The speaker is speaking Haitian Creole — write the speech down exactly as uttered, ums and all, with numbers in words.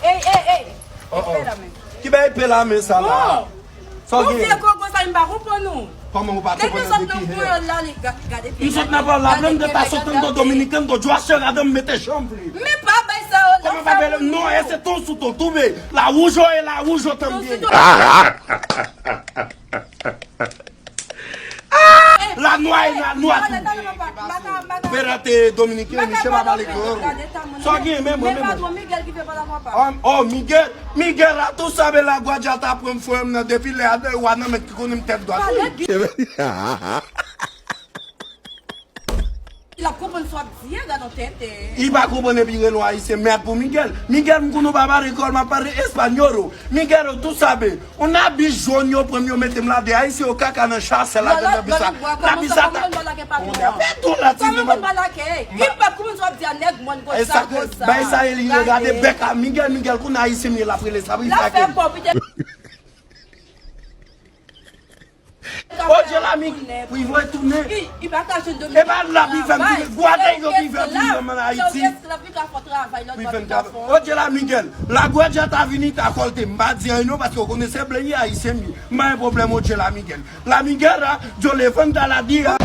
Ey, ey, ey! Oh, oh. Ki bay epe la men sa la? Sa w gen? Vye gogo sa, m pa konprann ou. Kòman ou pa konprann? Depi sot nan pwayòl la, li gade. M sot nan pwayòl la, m te ta sot nan do dominiken, do jwa se radan m mete chanm li. Men pa bay sa yo. Kòman pa bèl? Non, e se ton sou ton, toube. La wouj ou e la wouj ou tanbyen. La nwa e la nwa tou. Pera te dominiken, misye pa pale kreyòl. Sa w gen menm, menm. Oh, Miguel, Miguel a tou sabe la gwadya ta pran frè m nan depi lè a w a nan men ki konnen m tèt dwat. Li ap konprann sa w ap di a, gad yon tenten. Li pa konprann epi rele w ayisyen, mèd pou Miguel. Miguel, m konn ou pa pale kreyòl, m ap pale español. Miguel, ou tou sabe. Yon abi jòn yo pran m, yo mete m ladan. Ayisyen yo kaka nan chasè ladan nan bisa. Nan bisa ta. Kòman moun pale ak patwon an? Kòman moun pale ak, ey, li pa konprann sa w ap di a, nèg mòn konsa, konsa. Bay sa e li regade bèk a Miguel, Miguel konn ayisyen m ye, l ap rele sa, wi, sa ke. Odje la, Miguel, pou li voye tounen. E pa la pi fè m tounen. Gwadèy yo pi fè m tounen an Ayiti. Pou li fè m travay. Odje la, Miguel, la gwadèy ta vini, ta kòlte. M pa di anyen non, paske w konnen se blan ye, ayisyen m ye. M pa gen pwoblèm, Odje la, Miguel. La Miguel, a, yo levanta la dia.